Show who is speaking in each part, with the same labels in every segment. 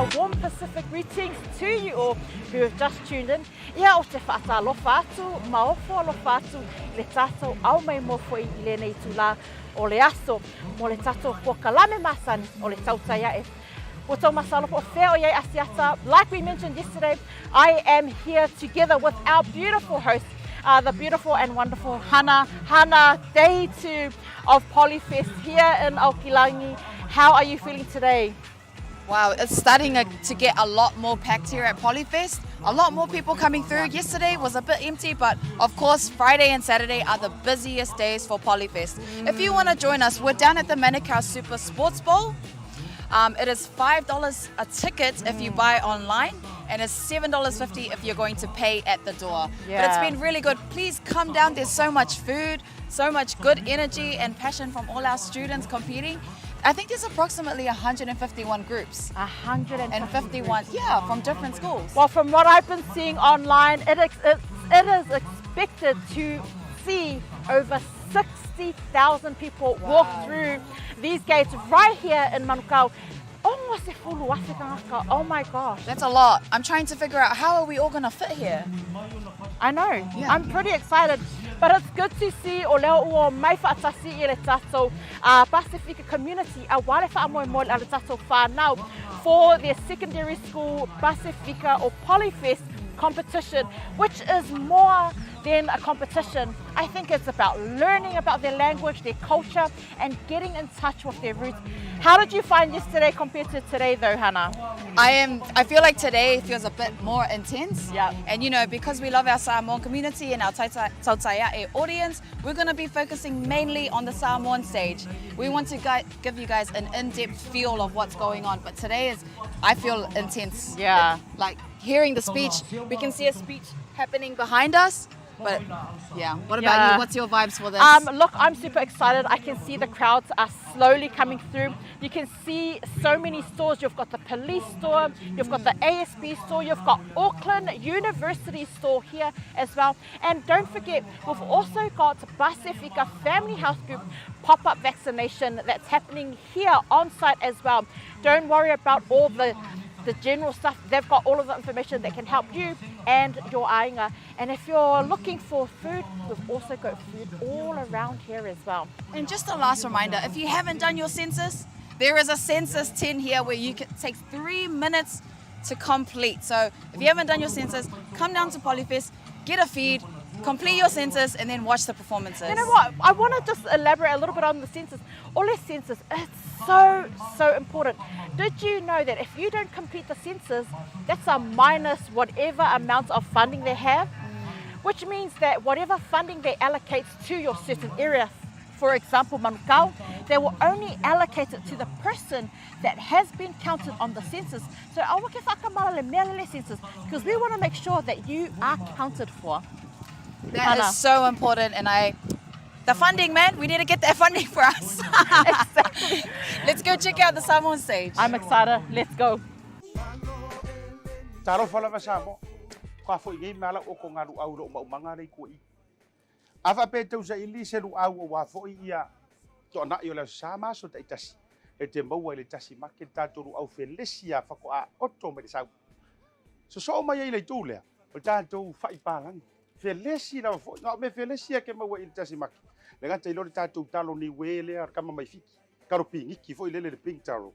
Speaker 1: our warm Pacific greetings to you all who have just tuned in. Ia o te whaatalofa atu, maofo alofa atu i le tātou ao mai mo foi i lenei tūlā o le aso mo le tātou puakalame masani o le tautai ae. Ua tau masalo po o fea o iai Asiata. Like we mentioned yesterday, I am here together with our beautiful host, the beautiful and wonderful Hana. Hana, day two of Polyfest here in Aokilangi. How are you feeling today?
Speaker 2: Wow, it's starting to get a lot more packed here at Polyfest. A lot more people coming through. Yesterday was a bit empty, but of course, Friday and Saturday are the busiest days for Polyfest. If you want to join us, we're down at the Manukau Super Sports Bowl. It is $5 a ticket if you buy online, and it's $7.50 if you're going to pay at the door. But it's been really good. Please come down. There's so much food, so much good energy and passion from all our students competing. I think there's approximately 151 groups.
Speaker 1: 151.
Speaker 2: And 51, yeah, from different schools.
Speaker 1: Well, from what I've been seeing online, it is expected to see over 60,000 people walk through these gates right here in Manukau. Oh, se fulu afe tangata. Oh my gosh.
Speaker 2: That's a lot. I'm trying to figure out how are we all going to fit here.
Speaker 1: I know. I'm pretty excited. But it's good to see o leo ua mai whaatasi i le tātou Pasifika community a wale wha moe moe a le tātou whānau for their secondary school Pasifika or Polyfest competition, which is more than a competition. I think it's about learning about their language, their culture, and getting in touch with their roots. How did you find yesterday compared to today though, Hannah?
Speaker 2: I feel like today feels a bit more intense. And because we love our Samoan community and our Tautaia'e audience, we're going to be focusing mainly on the Samoan stage. We want to give you guys an in-depth feel of what's going on. But today is, I feel intense. Like hearing the speech, we can see a speech happening behind us. But yeah, what about you? What's your vibes for this?
Speaker 1: Look, I'm super excited. I can see the crowds are slowly coming through. You can see so many stores. You've got the police store, you've got the ASB store, you've got Auckland University store here as well. And don't forget, we've also got Pasifika Family Health Group pop-up vaccination that's happening here on site as well. Don't worry about all the general stuff. They've got all of the information that can help you and your aiga. And if you're looking for food, we've also got food all around here as well.
Speaker 2: And just a last reminder, if you haven't done your census, there is a census tin here where you can take 3 minutes to complete. So if you haven't done your census, come down to Polyfest, get a feed, complete your census, and then watch the performances.
Speaker 1: You know what? I want to just elaborate a little bit on the census. All the census, it's so, so important. Did you know that if you don't complete the census, that's a minus whatever amount of funding they have? Which means that whatever funding they allocate to your certain area, for example, Manukau, they will only allocate it to the person that has been counted on the census. So aua ke whakamala le mea le census, because we want to make sure that you are counted for.
Speaker 2: That
Speaker 1: Hannah.
Speaker 2: is so important, and the funding, man, we need to get that funding for us.
Speaker 1: Exactly.
Speaker 2: Let's go check out the Samoan stage.
Speaker 1: I'm excited. Let's go.
Speaker 3: Talofa lava Samoa. Ka foi nei mala o ko ngalu au lo maumanga nei kui. A fa pe tau sa ili se lu au o wa foi ia to na i o le sa maso ta itasi. E te maua i le tasi make tātou lu au felesi a whako a oto me le sau. So so mai ai le tū lea, o tātou whai pālangi. Felesi lava foi, ngā me felesi a ke maua i le tasi make. Le ngata i lo le tātou talo ni wele a kama mai fiki. Karo pingiki foi lele le ping taro.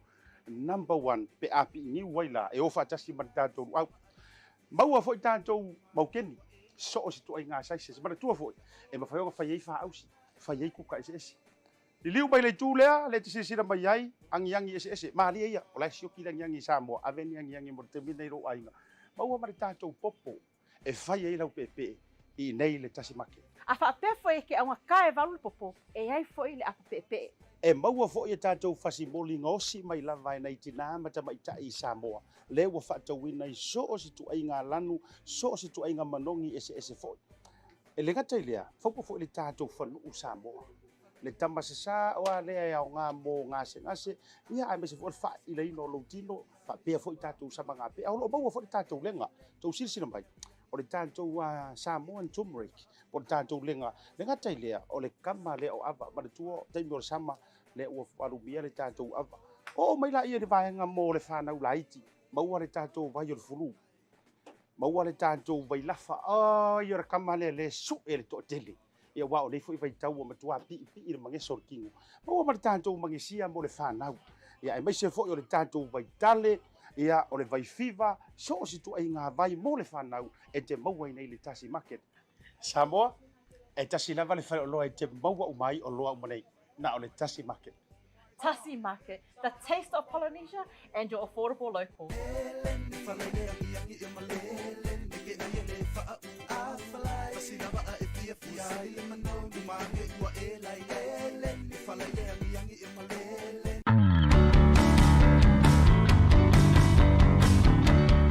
Speaker 3: Number one, pe api ni waila, e ofa tasi ma le tātou lu au. Maua foi tātou maukeni, so o si tua i ngā saise. Se mana tua foi, e mawhai oga whai ei wha ausi, whai ei kuka ese ese. I liu mai le tū lea, le te sisira mai ai, angi angi ese ese. Maali eia, o lai sioki rangi angi Samoa, aveni angi angi mo te mina i ro ainga. Maua ma le tātou popo, e whai ei lau pepe, i nei le tasi make.
Speaker 1: A whaapea foi ke aunga ka e valu le popo, e ai foi le apa pepe.
Speaker 3: E maua foi e tātou fasimoli ngosi mai lava e nei tina mata mai tai i Samoa. Le ua whaatauina i so o si tuai ngā lanu, so o si tuai ngā manongi ese ese foi. E le ngata i lea, whaupa foi le tātou whanu Samoa. Le tamasa sa oa lea e au ngā mō ngā se ngase, ia ai mese foi le wha i leino lo tino, wha pea foi tātou sama ngā pea. Au lo maua foi le tātou lenga, tau sirisira mai. O le tātou Samoan turmeric, o le tātou lenga. Le ngata i lea, o le kama lea o ava, ma le tua, taimi o le sama, le ua alumia le tātou ava. O mai la ia le vaenga mō le whānau laiti. Maua le tatou vai o le fulu. Maua le tatou vailafa. Ai, o le kama lea le su'e le toatele. Ia aua o nei foi vaitau ua matua piipii le mageso o le tino. Maua ma le tatou magesia mo le fanau. Ia aemaise foi o le tatou vaitale, ia o le vaifiva, so o se ituaiga vai mo le fanau e te maua i nei le Tasi Market. Samoa, e tasi lava le faleoloa e te maua uma ai oloa uma nei, na o le Tasi Market.
Speaker 1: Tasi Market, the taste of Polynesia and your affordable local.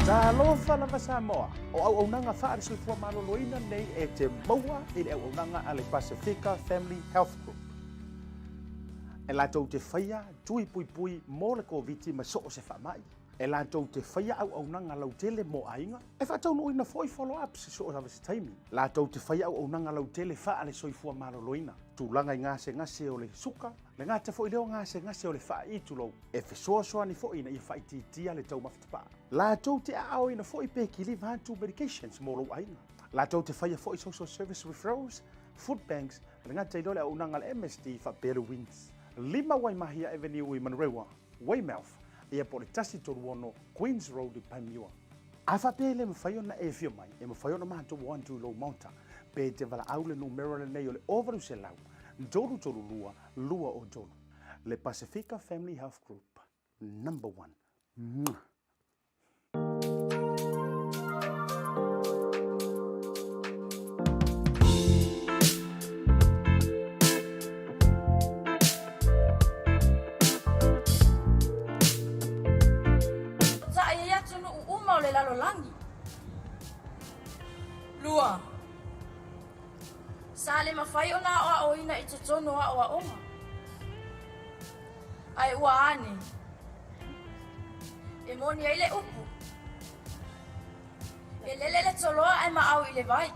Speaker 3: Talofa lava Samoa, o auaunaga faale-soifua maloloina nei e te maua i le auaunaga a le Pasefika Family Health Group. E latou te faia tui puipui mo le Koviti ma so o se faamai. E latou te faia auaunaga lautele mo aiga. E faataunuuina foi follow-ups i so o lava se taimi. Latou te faia auaunaga lautele faale-soifua maloloina. Tulaga i gasegase o le suka, le gata foi lea o gasegase o le faai'i tulou, e fesoasoani foi ina ia faaitiitia le taumafa tapaa. Latou te aaoina foi pe kiliva atu medications mo lou aiga. Latou te faia foi social service referrals, food banks, le gata i lea o le auaunaga a le MSD faapea le WINZ. 5 Waimahia Avenue i Manurewa, Weymouth, ia po o le 136 Queens Road i Panmure. A faapea e le mafai ona e afio mai, e mafai ona matou o atu i lou maota, pe te valaau le numera lenei o le 800 332 203. Le Pasifika Family Health Group, number one. Mwah!
Speaker 4: Taʻi ai atunuu uma o le lalolagi. Lua. Sa le mafai ona aoaoina i totonu o aoaoga. Ae ua ane. E moni ai le upu. E lele le toloa ae maau i le vai.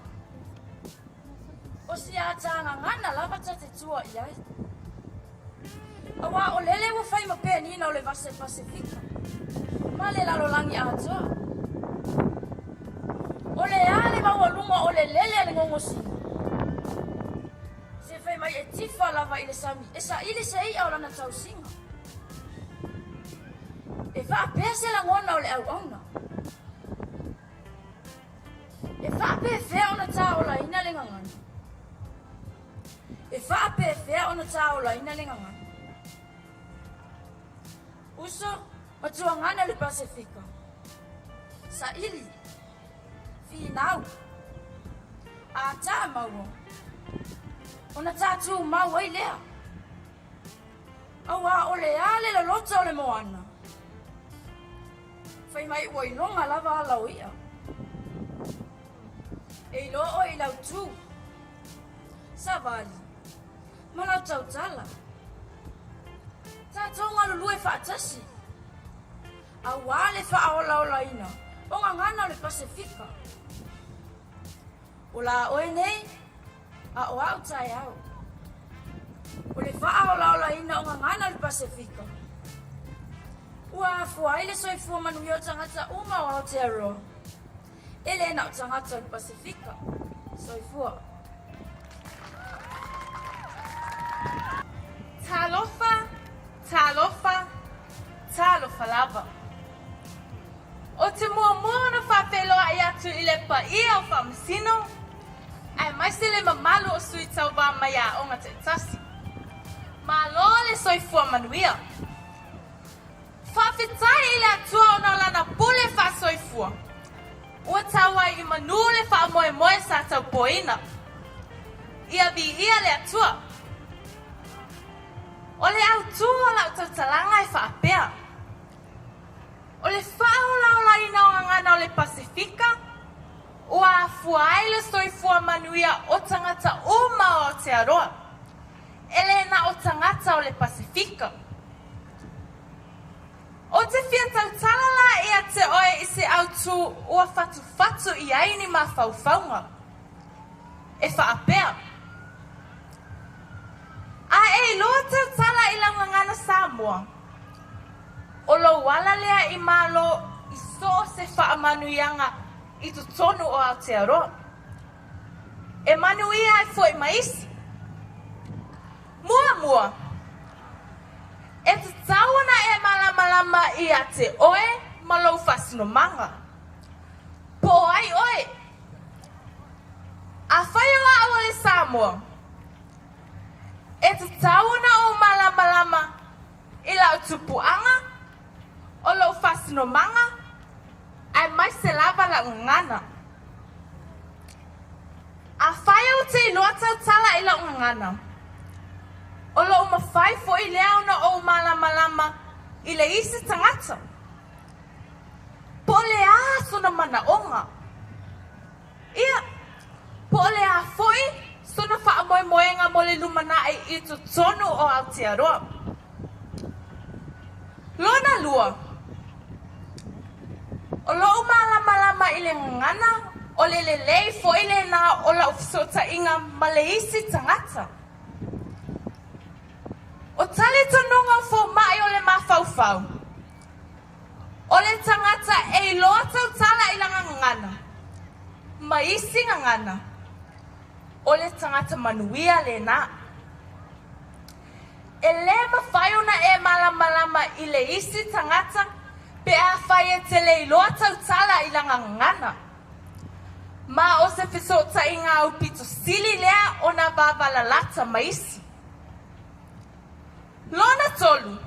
Speaker 4: O si ata gagana lava ta te tua i ai. Auā o lele ua fai ma penina o le vase Pasefika ma le lalolagi atoa. O le a le maualuga o le lele a le gogosina? Se fai mai e tifa lava i le sami e saili se i'a o lana tausiga. E faapea se lagona o le auauna. E faapefea ona tāolaina le gagana? E faapefea ona tāolaina le gagana? Uso, matuagana le Pasefika. Saili, finau, a tā maua, ona tā tūmau ai lea. Auā o le a le lolota o le moana. Fai mai ua iloga lava ala o i'a. E iloa oe i lau tū, savali, ma lau tautala. Tatou galulue faatasi, auā le faaolaolaina o gagana o le Pasefika. O la oe nei, a o a'u taeao. O le faaolaolaina o gagana o le Pasefika, ua afua ai le soifua manuia o tagata uma o Aotearoa, e le na o tagata o le Pasefika. Soifua.
Speaker 5: Talofa, talofa, talofa lava. O te muamua ona faafeiloai atu i le paia o Faamasino, aemaise le mamalu o sui tauva mai aoga taitasi. Malo le soifua manuia. Faafetai i le Atua ona o Lana pule faasoifua, ua tau ai i manu le faamoemoe sa taupoina. Ia viia le Atua. O le autū o lau tautalaga e faapea. O le faaolaolaina o gagana o le Pasefika, ua afua ai le soifua manuia o tagata uma o Aotearoa, e le na o tagata o le Pasefika. Ou te fia tautala la ia te oe i se autū ua fatufatu i ai ni mafaufauga. E faapea. A e iloa tautala i lau gagana Samoa. O lou ala lea i Malo i so o se faamanuiaga i totonu o Aotearoa. E manuia ai fo'i ma isi. Muamua, e tatau ona e malamalama ia te oe ma lou faasinomaga. Po o ai oe? Afai o a'u o le Samoa, e tatau ona ou malamalama i la'u tupuaga, o lo'u faasinomaga, aemaise lava la'u gagana. Afai ou te iloa tautala i la'u gagana, o lo'u mafai fo'i lea ona ou malamalama i le isi tagata. Po o le a sona manaʻoga? Ia, po o le a fo'i sona faamoemoega mo le lumanai i totonu o Aotearoa? Lona lua, o lo'u malamalama i le gagana o le lelei fo'i lenā o la'u fesootaiga ma le isi tagata. O talitonuga o foma'i o le mafaufau, o le tagata e iloa tautala i lana gagana ma isi gagana, o le tagata manuia lenā. E lē mafai ona e malamalama i le isi tagata pe afai e te le iloa tautala i lana gagana. Ma o se fesootaiga aupito sili lea ona vavalalata ma isi. Lona tolu,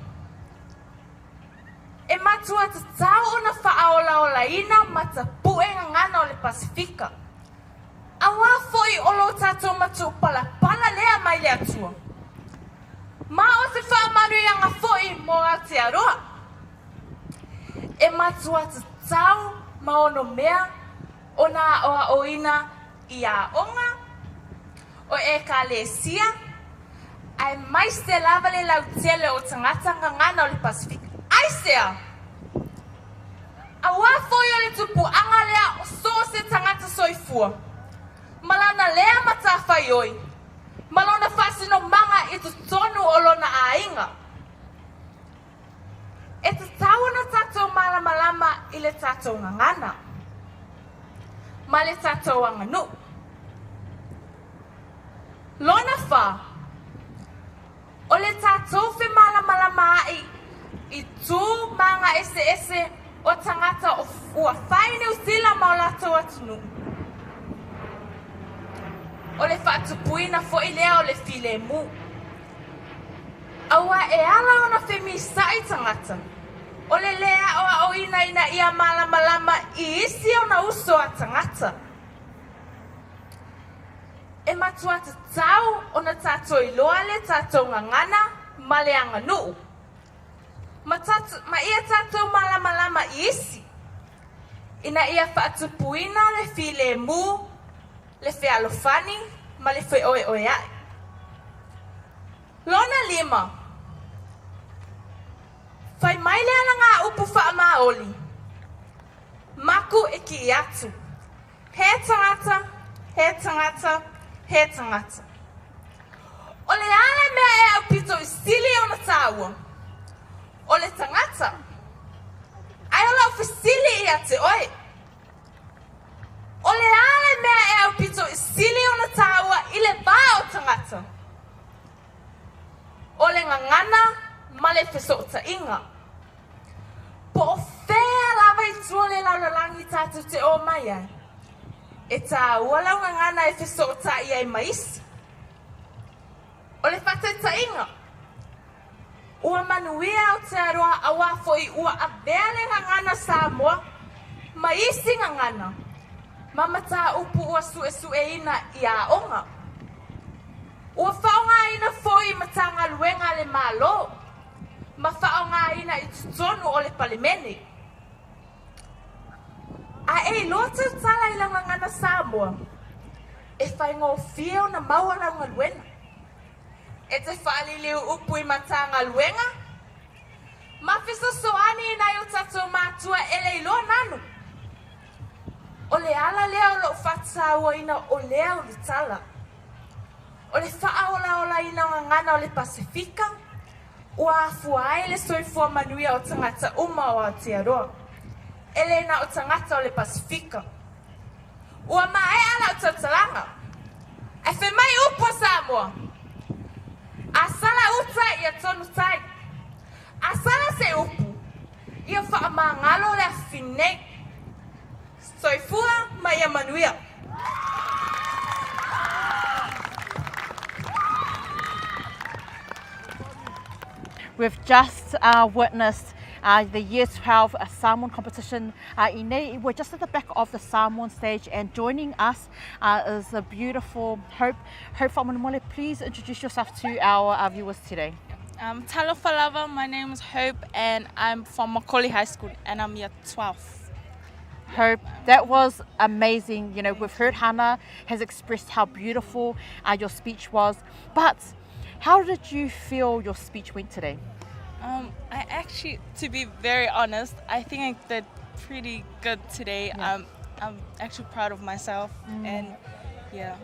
Speaker 5: e matua tatau ona faaolaolaina ma tapu'e gagana o le Pasefika, auā fo'i o lo tatou matupalapala lea mai le Atua. Ma o se faamanuiaga fo'i mo Aotearoa. E matua tatau ma onomea ona aʻoaʻoina i aoga, o ekalesia, aemaise lava le lautele o tagata gagana o le Pasefika. Aisea? Auā fo'i o le tupuaga lea o so o se tagata soifua, ma lana lea matafaioi, ma lona faasinomaga i totonu o lona aiga. E tatau ona tatou malamalama i le tatou gagana ma le tatou aganuu. Lona fā, o le tatou femalamalamaai i tu ma aga eseese o tagata ua fai Niu Sila ma o latou atunuu. O le faatupuina fo'i lea o le filemu. Auā e ala ona femisaʻi tagata, o le lē aʻoaʻoina ina ia malamalama i isi ona uso a tagata. E matua tatau ona tatou iloa le tatou gagana ma le aganuu, ma ma ia tatou malamalama i isi, ina ia faatupuina le filemu, le fealofani ma le feoeoeaʻi. Lona lima, fai mai le alagāupu faamaoli, maku e kiʻi atu, he tagata, he tagata, he tagata. O le a le mea e aupito i sili ona tāua? O le tagata. Ae o lau fesili ia te oe, o le a le mea e aupito i sili ona tāua i le va o tagata? O le gagana ma le fesootaiga. Po o fea lava i tua o le lalolagi tatou te omai ai, e tāua lau gagana e fesootai ai ma isi. O le faataitaiga, ua manuia Aotearoa auā fo'i ua avea le gagana Samoa ma isi gagana ma mataupu ua suesueina i aoga. Ua faaaogaina foi i Matagaluega a le Malo ma faaaogaina i totonu o le Palemene. A e iloa tautala i lau gagana Samoa, e faigofie ona maua lau galuega. E te faaliliu upu i Matagaluega ma fesoasoani i nai o tatou matua e le iloa nanu. O le ala lea o lo'u faatāuaina o lea ulutala, o le faaolaolaina o gagana o le Pasefika ua afua ai le soifua manuia o tagata uma o Aotearoa. E le na o tagata o le Pasefika. Ua maea lau tautalaga, ae fai mai upu a Samoa, A sala uta ia tonu tai. A sala se upu, ia faamagalo le afi nei. Soifua ma ia manuia.
Speaker 1: We've just uh, witnessed uh, the Year 12 uh, Samoan competition uh, i We're just at the back of the Samoan stage and joining us uh, is the beautiful Hope. Hope Fa'amolemole, please introduce yourself to our, our viewers today.
Speaker 5: Talofa lava, my name is Hope and I'm from McAuley High School and I'm year 12.
Speaker 1: Hope, that was amazing. You know, we've heard Hannah has expressed how beautiful uh, your speech was, but how did you feel your speech went today?
Speaker 5: Um, I actually, to be very honest, I think I did pretty good today. Yeah. I'm actually proud of myself and yeah.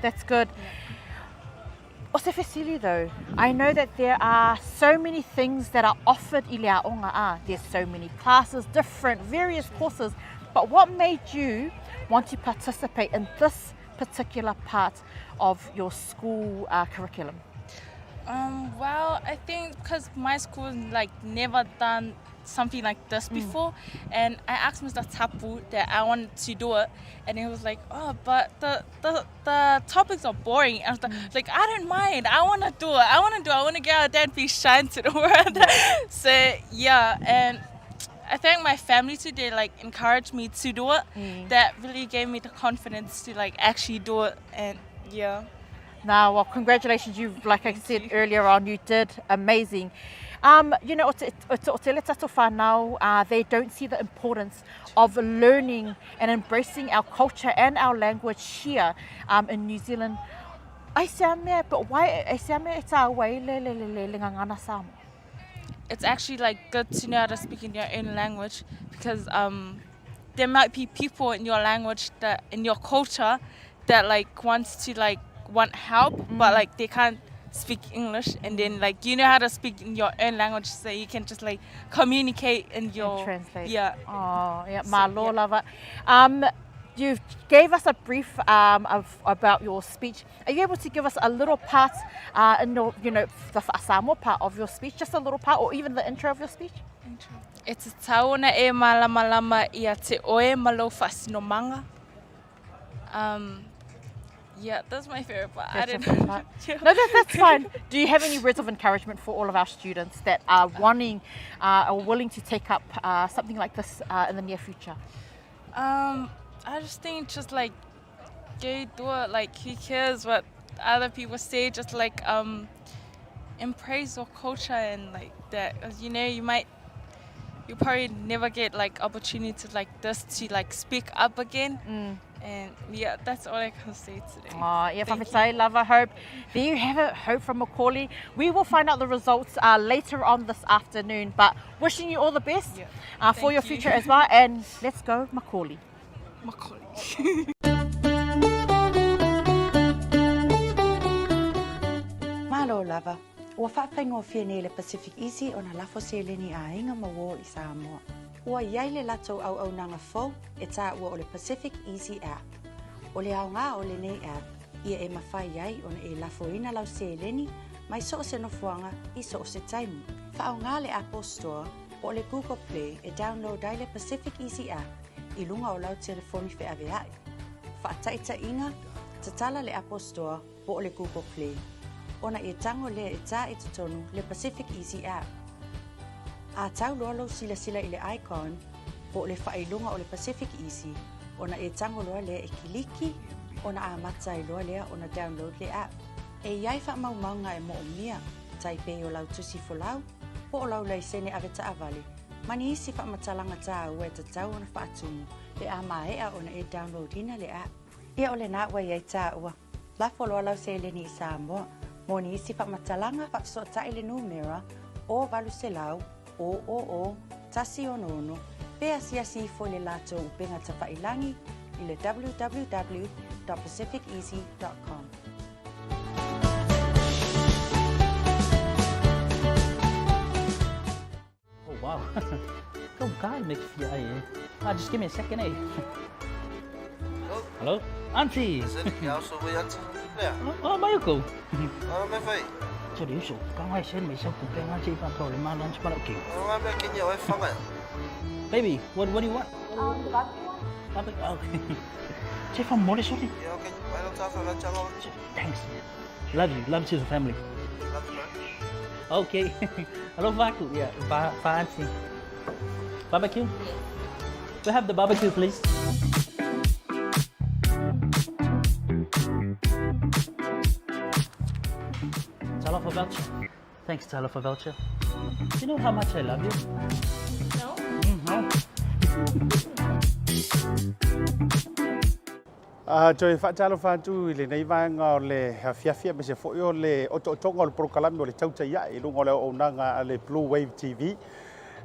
Speaker 1: That's good. Yeah. O se fesili though, I know that there are so many things that are offered i le aonga a. There's so many classes, different, various courses. But what made you want to participate in this particular part of your school curriculum?
Speaker 5: Well, I think because my school like never done something like this before, and I asked Mr. Tapu that I wanted to do it, and he was like, "Oh, but the topics are boring." I was like, "I don't mind. I want to do it. I want to do it. I want to get out there and be shine to the world." So yeah, and I thank my family today, like encouraged me to do it. That really gave me the confidence to like actually do it, and yeah.
Speaker 1: Now, well, congratulations. You, like I said you. earlier on, you did amazing. You know, o te le tato whānau, they don't see the importance of learning and embracing our culture and our language here in New Zealand. Ai sea mea, but why, ai sea mea e tā wai le le le le le ngangana Samoa?
Speaker 5: It's actually like good to know how to speak in your own language because there might be people in your language that in your culture that like wants to like want help but like they can't speak English, and then like you know how to speak in your own language, so you can just like communicate in your
Speaker 1: And translate.
Speaker 5: Yeah.
Speaker 1: Oh, yeah,
Speaker 5: So,
Speaker 1: malo
Speaker 5: yeah.
Speaker 1: lava. You gave us a brief of about your speech. Are you able to give us a little part in your, the Samoa part of your speech, just a little part, or even the intro of your speech?
Speaker 5: E tatau ona e malamalama ia te oe ma lou faasinomaga. Yeah, that's my favorite part. I
Speaker 1: That's your
Speaker 5: don't
Speaker 1: favorite
Speaker 5: know.
Speaker 1: part.
Speaker 5: Yeah.
Speaker 1: No, that's fine. Do you have any words of encouragement for all of our students that are wanting or willing to take up something like this in the near future?
Speaker 5: I just think just like go do it. Like who cares what other people say? Just like embrace your culture and like that. 'Cause, you probably never get like opportunity like this to like speak up again. And yeah, that's all I can say today.
Speaker 1: Oh, yeah,
Speaker 5: Thank you.
Speaker 1: fa'afetai lava, Hope. There you have it, Hope from McAuley. We will find out the results later on this afternoon, but wishing you all the best for
Speaker 5: Thank
Speaker 1: your
Speaker 5: you.
Speaker 1: future as well. And let's go, McAuley.
Speaker 5: McAuley.
Speaker 6: Malo lava, ua faafaigofie nei le Pacific Easy ona lafo seleni i aiga ma uō i Samoa. Ua iai le latou auaunaga fou e tāua o le Pacific Easy App. O le aogā o lenei app, ia e mafai ai ona e lafoina lau seleni mai so o se nofoaga i so o se taimi. Faaaogā le Apple Store po o le Google Play e download ai le Pacific Easy App i luga o lau telefoni feaveai. Faataitaiga, tatala le Apple Store po o le Google Play. Ona e tago lea e tā i totonu le Pacific Easy App. A tau loa lou silasila i le icon po o le faailoga o le Pacific Easy, ona e tago loa lea e kiliki, ona amata ai loa lea ona download le app. E iai faamaumauga e moomia, tai pei o lau tusi folau, po o lau laisene ave taavale, ma ni isi faamatalaga tāua e tatau ona faatumu pe a maea ona e downloadina le app. Ia o lenā ua iai tāua. Lafo loa lau seleni i Samoa, mo ni isi faamatalaga faafesootai le numera o 800 000 166 pe asiasi ifo i le latou upega tafailagi i le www.pacificeasy.com.
Speaker 7: Oh, wow. Go guy make fia ai eh. Ah, just give me a second eh. Hello? Auntie! Oh, Mayuko. 这里手刚开始没收股票，我这份头你妈乱七八糟叫。Baby, what do you want?
Speaker 1: The barbecue one.
Speaker 7: Barbecue. Oh. 这份没得说的。Thanks. Love you. Love to the family. Okay. Hello, Vaku. Yeah, va, va auntie. Barbecue? We have the barbecue, please. Talofa voucher. Thanks, Talofa voucher. Do you know how much I love you?
Speaker 5: No.
Speaker 7: No.
Speaker 3: Toe faatalofa atu i lenei vaega o le afiafi aemaise foi o le otootoga o le polokalame o le Tautai Ae i luga o le auaunaga a le Blue Wave TV.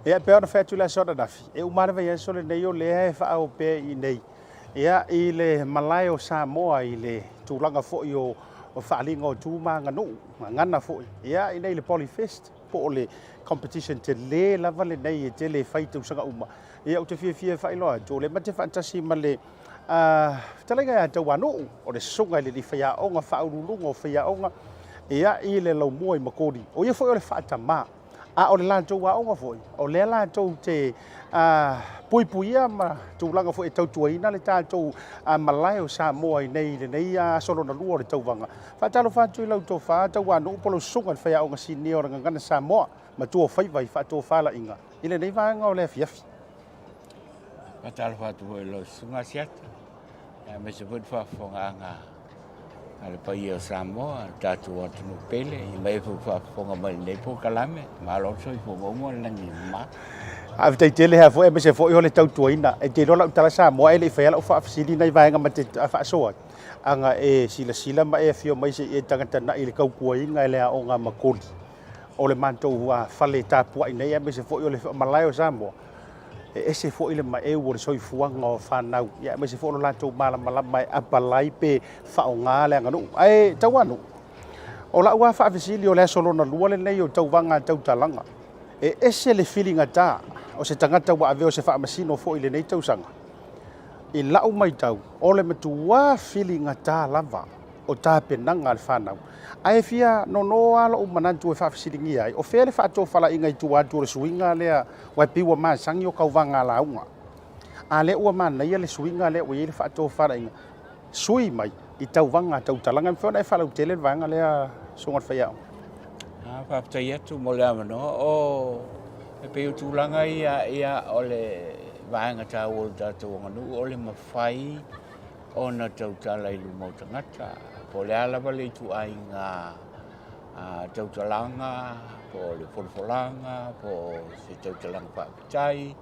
Speaker 3: Ia, e pei ona fai atu i le aso ananafi, e uma lava le vaiaso lenei o lea e faaoo pea i inei ia i le malae o Samoa i le tulaga foi o faaaliga o tu ma aganuu, gagana foi, ia i nei le Polyfest po o le competition tele lava lenei e tele e fai i tausaga uma. Ia, ou te fiafia e faailoa atu, o lea ma te faatasi ma le fetalaiga ia Tauanuu, o le susuga i le alii faiaoga faauluuluga o faiaoga ia i le laumua i Makoli. O ia foi o le faatamā, a o le latou aoga foi, o lea latou te puipuia ma tulaga foi e tautuaina le tatou malae o Samoa i nei i lenei aso lona lua o le tauvaga. Faatalofa atu i lau tofa Tauanuu po o lau susuga i le faiaoga sinia o le Gagana Samoa, matua o faiva i faatofalaiga i lenei vaega o le afiafi.
Speaker 8: Faatalofa atu foi i lau susuga Asiata, aemaise foi le faafofogaaga a le paia o Samoa, le tatou atunuu pele, i mai foi faafofoga mai i lenei polokalame. Malo le soifua maua ma le lagi e mama.
Speaker 3: Faafetai tele lava foi aemaise foi o le tautuaina. E te iloa lau tala Samoa e le i faia lau faafesili nai vaega ma te faasoa ai. Aga e silasila ma e afio mai se i e tagatanai i le tautuaina e le aoga Makoli o le matou fale tapuai nei aemaise foi o le malae o Samoa. E ese foi le maeu o le soifuaga o fanau, ia aemaise foi o lo latou malamalama e apalai pe faaaoga le aganuu. Ae Tauanuu, o lau lava faafesili o le aso lona lua lenei o tauvaga tautalaga, e ese le filigata o se tagata ua avea o se faamasino foi i lenei tausaga. I lau matau, o le matuā filigata lava o tapenaga a le fanau. Ae fia nono lava lou manatu e faafesiligia ai, o fea le faatofalaiga i tua atu o le suiga lea aua e pei ua masani o tauvaga a lauga. A lea ua manaia le suiga lea ua i ai le faatofalaiga, sui mai i tauvaga a tautalaga. E mafai ona e faalautele le vaega lea, Susuga i le Faiaoga?
Speaker 8: Faafetai atu mo le avanoa. O, e pei o tulaga ia, ia o le vaega taua o le tatou aganuu, o le mafai ona tautala i luma o tagata. Po o le a lava le ituaiga tautalaga, po o le folafolaga, po o se tautalaga faafetai,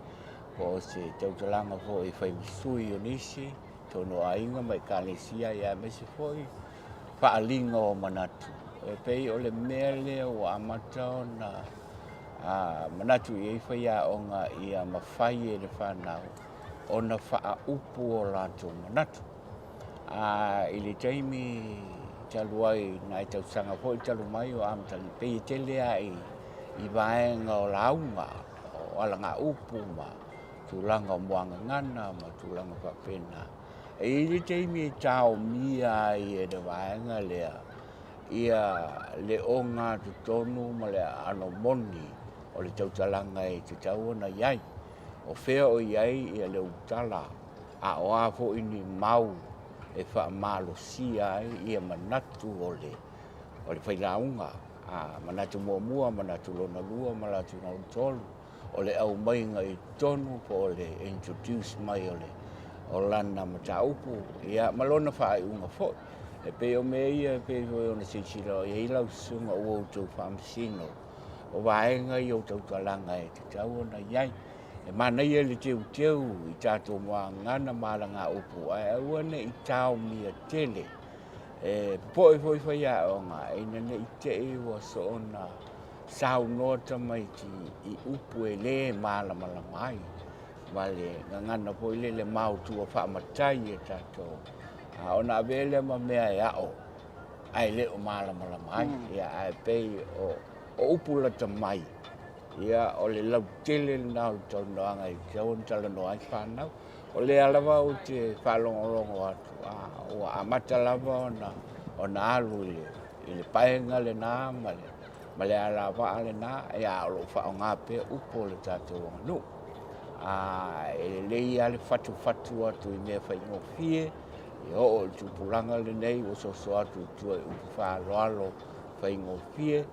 Speaker 8: po o se tautalaga foi e fai ma sui o nisi, totonu o aiga ma ekalesia, aemaise foi faaaliga o manatu. E pei o le mea lea ua amata ona manatu i ai faiaoga ia mafai e le fanau ona faaupu o latou manatu. A i le taimi talu ai nai tausaga foi talu mai o amatalia, pei e tele lava i vaega o lauga, o alagaupu ma tulaga o muagagana ma tulaga faapena. E i ai le taimi e taomia ai e le vaega lea ia le ogatotonu ma le aano moni o le tautalaga e tatau ona i ai. O fea o i ai ia le utala, a o a foi ni mau e faamalosia ai ia manatu o le o le failauga, a manatu muamua, manatu lona lua, manatu lona tolu, o le aumaiga i totonu po o le introduce mai o le o lana mataupu, ia ma lona faaiuga foi. E pei o mea ia e pei foi ona silasila i ai lau susuga ua outou faamasino o vaega ia o tautalaga e tatau ona i ai. E manaia le teuteu i tatou muagagana ma alagaupu, ae aua ne i taomia tele. E popoe foi faiaoga ina ne i te i ua soona saunoa tamaiti i upu e lē malamalama ai, ma le gagana foi lele maotua faamatai e tatou, a ona avea lea ma mea e ao ae le o malamalama ai. Ia, ae pei o upu lata mai. Ia, o le lautele lena o le talanoaga e tatau ona talanoa ai fanau. O lea lava ou te faalogologo atu, a, ua amata lava ona, ona alu i le, i le paega lena ma le, ma le alavaa lena, ia, a o lo o faaaoga pea upu o le tatou aganuu. A, e lelei lava le fatufatu atu i mea faigofie, e oo i le tupulaga lenei ua soso atu i tua i upu faaaloalo faigofie.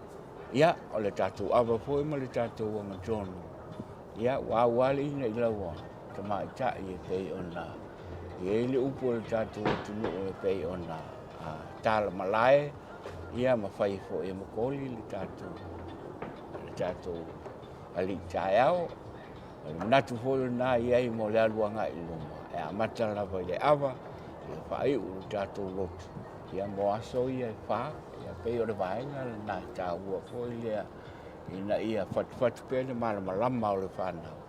Speaker 8: Ia, o le tatou ava foi ma le tatou agatonu, ia, ua au lava le ina i lau tamaitai e pei ona i ai le upu a le tatou atunuu e pei ona talamalae, ia ma fai foi e makoli le tatou alii taeao. O le manatu foi lena i ai mo le alu agai i luma, e amata lava i le ava, ia faaiu i le tatou lotu, ia mo aso ia e fa, ia pei o le vaega lena e taua foi lea ina ia fatufatu pea le malamalama o le fanau.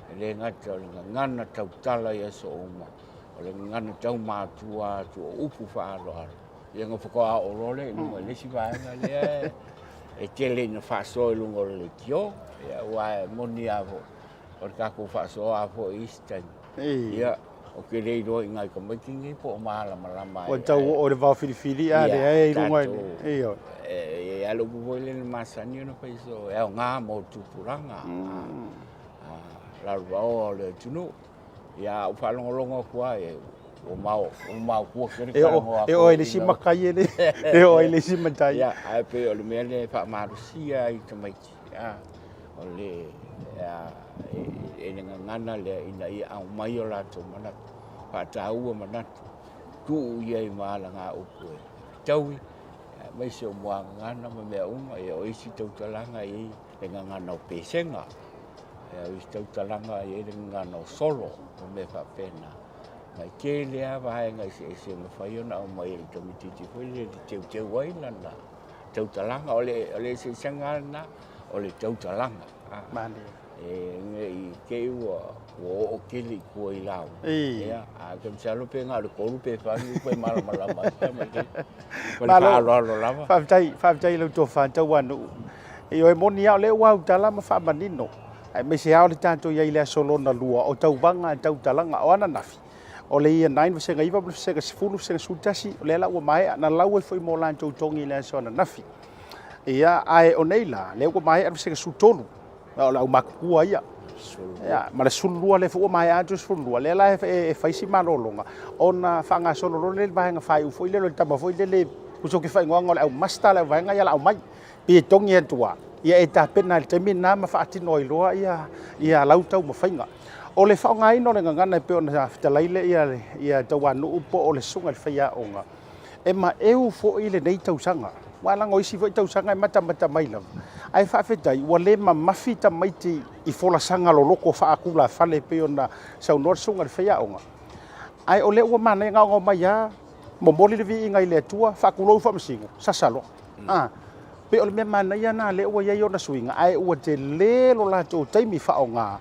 Speaker 8: E le gata o le gagana tautala i aso uma, o le gagana taumatua atu o upu faaaloalo. Ia na faatoa oo loa lea i luga i le isi vaega lea e tele ina faasoa i luga o le leitio. Ia, aua e moni lava foi, o le tatou faasoa lava foi i isi taimi. Ia, ou te le iloa i nai tamaiti nei po o malamalama
Speaker 3: ai. Ua tau oo i le vao filifili a lea e i luga i le... Ioe.
Speaker 8: E i ai lava le upu foi lea na masani ona fai soo, e aoga mo tupulaga lalovaoa o le atunuu. Ia, a ou faalogologo atu lava i ai, ua maotua tele talanoa
Speaker 3: atu. E oo ai i le isi matai e le... E oo ai i le isi matai.
Speaker 8: Ia, ae pei o le mea lea e faamalosia ai tamaiti, o le e le gagana lea ina ia aumai o latou manatu, faataua manatu, tuu i ai ma alagaupu e fetaui, aemaise o muagagana ma mea uma. Ia, o isi tautalaga e i ai le gagana o pesega, o isi tautalaga e i ai le gagana o solo, ma mea faapena. Ma e tele lava vaega eseese e mafai ona aumai e le tamaitiiti foi lele e teuteu ai lana tautalaga. O le eseesega lava lena, o le tautalaga. E ne i te i ua oo tele i tua i lauga. Ia, ae ou te masalo pe na o le 3 pe 4 ni upu e malamalama ai tamaiti. Ma le faaaloalo lava.
Speaker 3: Faafetai, faafetai i lau tofa Tauanuu. Ioe moni lava o lea ua autala ma faamanino, aemaise lava o le tatou i ai i le aso lona lua o tauvaga tautalaga. O ananafi, o le Year 9, vasega 9 ma le vasega 10, vasega 11, o lea la ua maea, na lau ai foi mo latou togi i le aso ananafi. Ia, ae o nei la, lea ua maea le vasega 13, o le aumatutua ia. Ia, ma le 12 lea foi ua maea atu le 12, lea la e fai si malologa, ona faagasolo loa lea i le vaega faaiu foi lele o le tama foi lele, tusa o ke faaigoaga o le au master le au vaega ia o le a aumai. Pe e togi atu lava, ia e tapena i le taimi lena ma faatino ai loa ia lau taumafaiga. O le faaaogaina o le gagana e pei ona fetalai le ia Tauanuu po o le susuga i le faiaoga, e maeu foi lenei tausaga. Aua leaga o isi foi tausaga e matamata mai lava, ae faafetai ua le mamafi tamaiti i folasaga loloto faatulafale e pei ona saunoa le susuga i le faiaoga. Ae o lea ua manaia gaogaoa mai lava, momoli le viiga i le Atua, faatulou faamasino, sasa loa. A, pei o le mea manaia lena lea ua i ai ona suiga, ae ua tele lo latou taimi faaaoga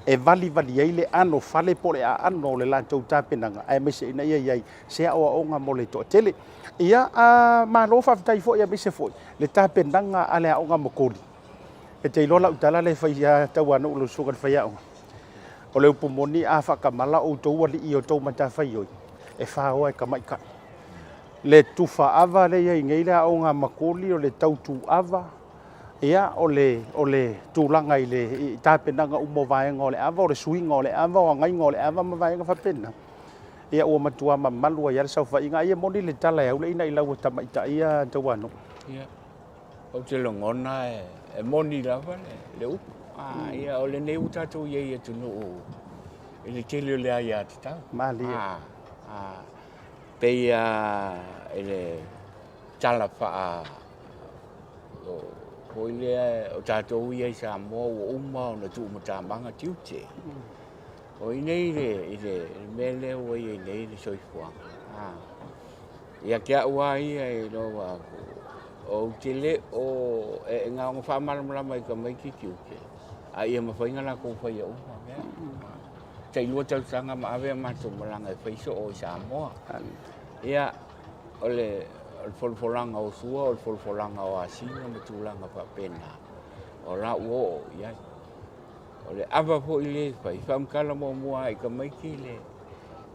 Speaker 3: e valivali ai le anofale po o le aano o le latou tapenaga, aemaise ina ia i ai se aoaoga mo le toatele. Ia, a, malo faafetai foi aemaise foi le tapenaga a le Aoga Mokoli. E te iloa lau tala lea e fai ia Tauanuu lau susuga i le faiaoga. O le upu moni a faatamala outou alii i outou matafaioi, e faoa e tamaitai. Le tufa ava lea e i ai nei le Aoga Makoli, o le tautu ava, ia, o le, o le tulaga i le i tapenaga uma o vaega o le ava, o le suiga o le ava, o agaiga o le ava ma vaega faapena. Ia, ua matua mamalu ai lava le saofaiga. Ai e moni le tala e aule ina i lau tamaitai ia Tauanuu.
Speaker 8: Ia, ou te lagona e moni lava le upu. A, ia, o lenei ua tatou i ai i atunuu i le tele o le aiatatau.
Speaker 3: Malie.
Speaker 8: A, a, pei lava i le tala faa foi lea o tatou ia i Samoa ua uma ona tuumatamaga tiute. O i nei i le mea lea ua i ai nei le soifuaga. Ia te au lava ia e iloa atu, ou te le o e na ona faamalamalama i tamaiti tiute, a ia mafai ona latou faia uma mea. Tai 2 tausaga ma ave a matou malaga e fai soo i Samoa. Ia, o le folafolaga o sua, o le folafolaga o asina ma tulaga faapena. O la ua oo i ai. O le ava foi lea e fai, faamatala muamua lava i tamaiti le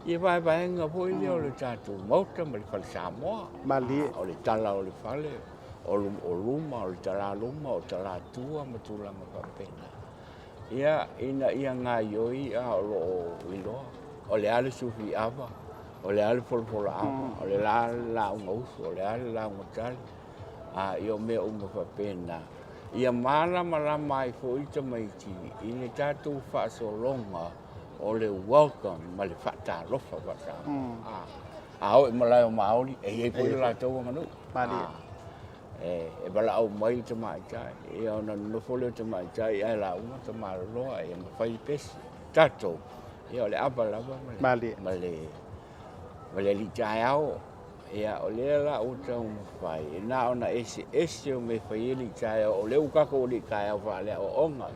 Speaker 8: ia vaevaega foi lea o le tatou Maota ma le Fale Samoa.
Speaker 3: Malie.
Speaker 8: O le tala o le fale, o luma, o le tala luma, o tala tua ma tulaga faapena. Ia, ina ia gaoioi a o lo o iloa, o le a le sufi ava, o le a le folafola ava, o le a le lauga uso, o le a le lauga tali, a ia o mea uma faapena. Ia malamalama ai foi tamaiti i le tatou faasologa o le welcome ma le faatalofa faa-Samoa. A oo i malae o Maori, e i ai foi le latou aganuu. E valaau mai le tamaitai, ia ona nonofo lea o le tamaitai ae lauga tamaloloa ia ma fai le pese. Tatou, ia o le ava lava ma le, ma le, ma le alii taeao. Ia o lea la ua taumafai, e na ona eseese o mea e fai ai alii taeao, o lea ua tatou alii taeao faaleaoaoga,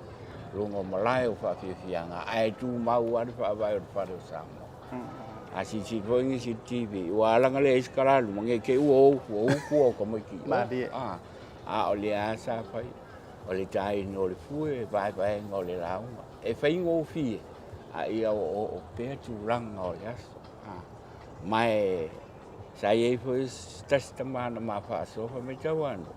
Speaker 8: luga o malae o faafiafiaga, ae tumau lava le faavae o le fale o Samoa. A silasila foi nisi i le TV, ua ala ona leai se kalaluma, ne i te i ua ou tua o tamaiti i o. A o lea lava sa fai, o le taina o le fue, vaevaega o le lauga. E faigofie, a ia oooo pea tulaga o le aso. Ma e sa i ai foi se tasi tama na ma faasoa, fai mai, Tauano,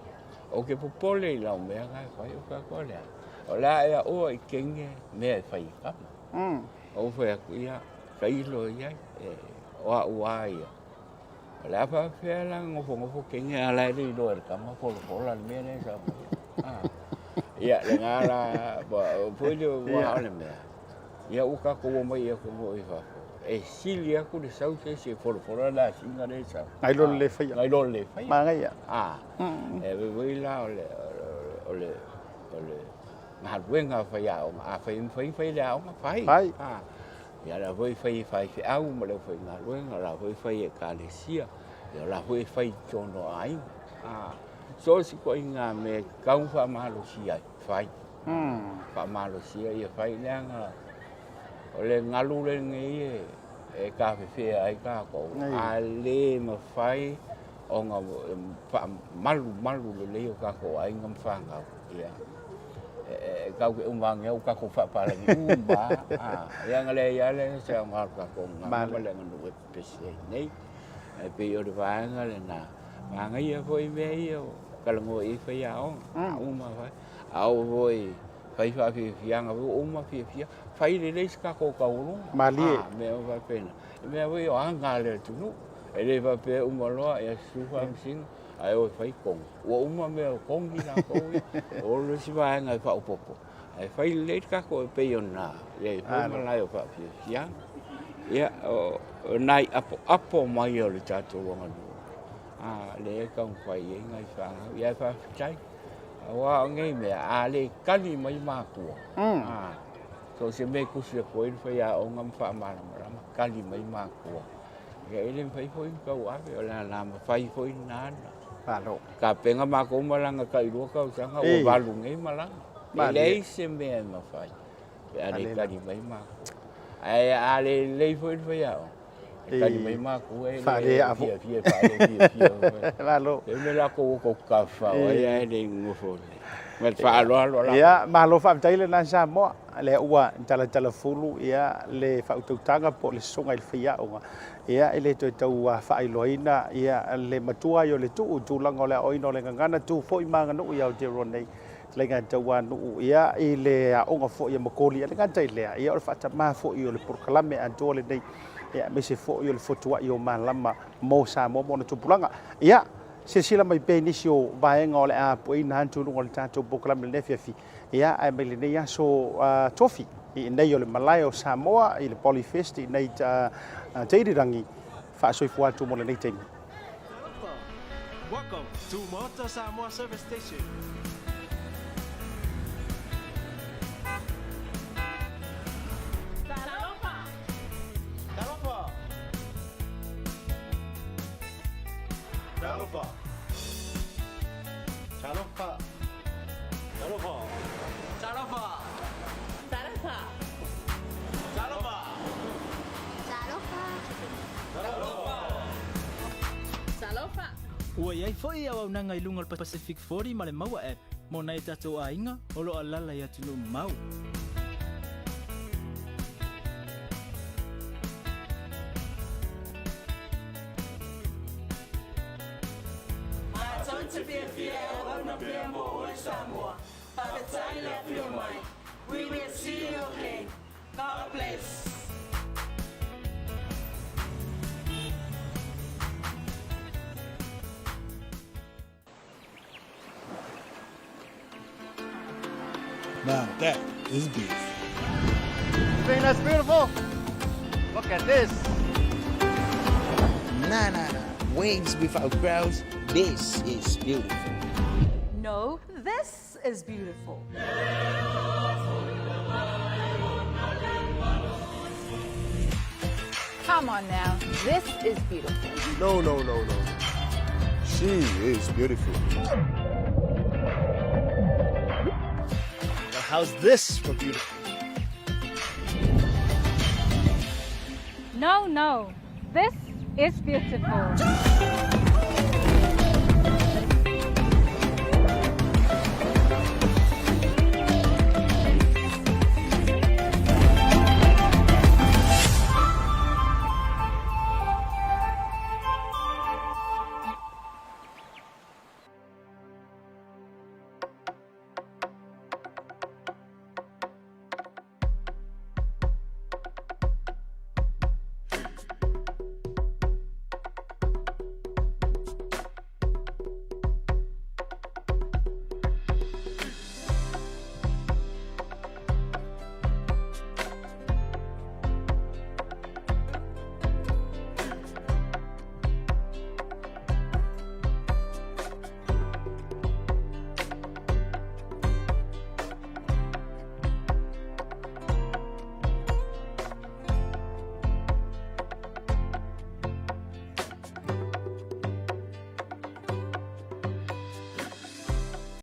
Speaker 8: ou te popole i lau mea na e fai, ou fai atu, o le a? O le a ea oa i kenge mea e fai e kama. Ou fai atu, ia, tailo i ai, o au lava ia. O le a faapefea la nofonofo kenge a la e le iloa e le tama folafola le mea lea e sau mai. Ia, lena la, foi lea ua o le mea. Ia ua tatou omai i atunuu i fafo, e sili atu le sau se isi e folafola le asiga lea e sau.
Speaker 3: Nai lo le le faia.
Speaker 8: Nai lo le le faia.
Speaker 3: Manaia.
Speaker 8: E vaivai la o le, o le, o le galuega a faiaoga, a fai mafai fai le aoga, fai.
Speaker 3: Fai.
Speaker 8: Ia la foi fai e faifeau ma le aufaigaluega, la foi fai e ekalesia, ia la foi e fai i totonu o aiga. So o se ituaiga mea e tatau ona faamalosia ai, fai. Faamalosia ia fai leaga o le galu lenei e tafefea ai tatou, a le mafai ona faamalumalu lelei o tatou aiga ma fanau, ia e tau te uma ane ua tatou faapalagi uma lava. Ia ona leai lava lea o se aoga o le tatou gagana ma le aganuu e pepesi ai nei. Ae pei o le vaega lena, manaia foi mea ia o talanoa i ai faiaoga, a uma fai. A oo foi fai faafiafiaga foi ua uma fiafia, fai lelei se tatou taualuga.
Speaker 3: Malie.
Speaker 8: Mea uma faapena. O mea foi o aga a le atunuu. E le faapea e uma loa ia susu faamasino ae o e fai kogi. Ua uma mea o kogi latou ia. O le isi vaega e faaopoopo ae fai lelei le tatou e pei ona i ai foi malae o faafiafiaga. Ia, o nai apoapo mai o le tatou aganuu, a lea e taumafai ai nai fanau. Ia ae faafetai. Aua o nei mea, a le kali mai matua, so o se mea e tusi atu ai le faiaoga ma faamalamalama, kali mai matua. Ia e le mafai foi ona tauave, o le a la mafai foi lena ona.
Speaker 3: Malo.
Speaker 8: Tapena matou malaga tailua tausaga, ua 8 nei malaga. E leai se mea e mafai pe a le kali mai matua. Ae a le lelei foi le faiaoga, e kali mai matua e le fiafia, faale fiafia.
Speaker 3: Malo.
Speaker 8: E me latou o kou tafafao ai ae le nonofo ma le faaaloalo lava.
Speaker 3: Ia, malo faafetai lena Samoa. Lea ua talatalafulu ia le faautautaga po o le sosoga i le faiaoga. Ia, e le toe tau faailoaina ia le matua ai o le tuu i tulaga o le aoaina o le gagana, tu foi ma aganuu i Aotearoa nei. Laiga Tauanuu, ia, i le aoga foi a Makoli, e le gata i lea, ia, o le faatamā foi o le polokalame atoa lenei, ia, aemaise foi o le fotuai o malama mo Samoa ma ona tupulaga. Ia, silasila mai pea i nisi o vaega o le a apueina atu i luga o le tatou polokalame i lenei afiafi, ia, ae mai lenei aso tofi i inei o le malae o Samoa i le Polyfest i inei Teirirangi, faasoifua atu mo lenei taimi.
Speaker 9: Welcome to Maota Samoa Service Station.
Speaker 5: Talofa!
Speaker 9: Talofa! Talofa! Talofa! Talofa! Talofa!
Speaker 5: Talofa!
Speaker 9: Talofa!
Speaker 5: Talofa! Talofa!
Speaker 7: Ua i ai foi auaunaga i luga o le Pacific 40 ma le Maua App. mo nai tatou aiga o lo o alala i atunuu mamao.
Speaker 10: Matou te fiafia e auauna pea mo oe Samoa. Faafetai le afio mai. We will see you again. God bless.
Speaker 11: Now that is beautiful.
Speaker 12: Think that's beautiful? Look at this.
Speaker 13: Nah, nah, nah. Waves without crowds. This is beautiful.
Speaker 14: No, this is beautiful.
Speaker 2: Come on now, this is beautiful.
Speaker 11: No, no, no, no. She is beautiful.
Speaker 9: Now how's this for beautiful?
Speaker 15: No, no, this is beautiful.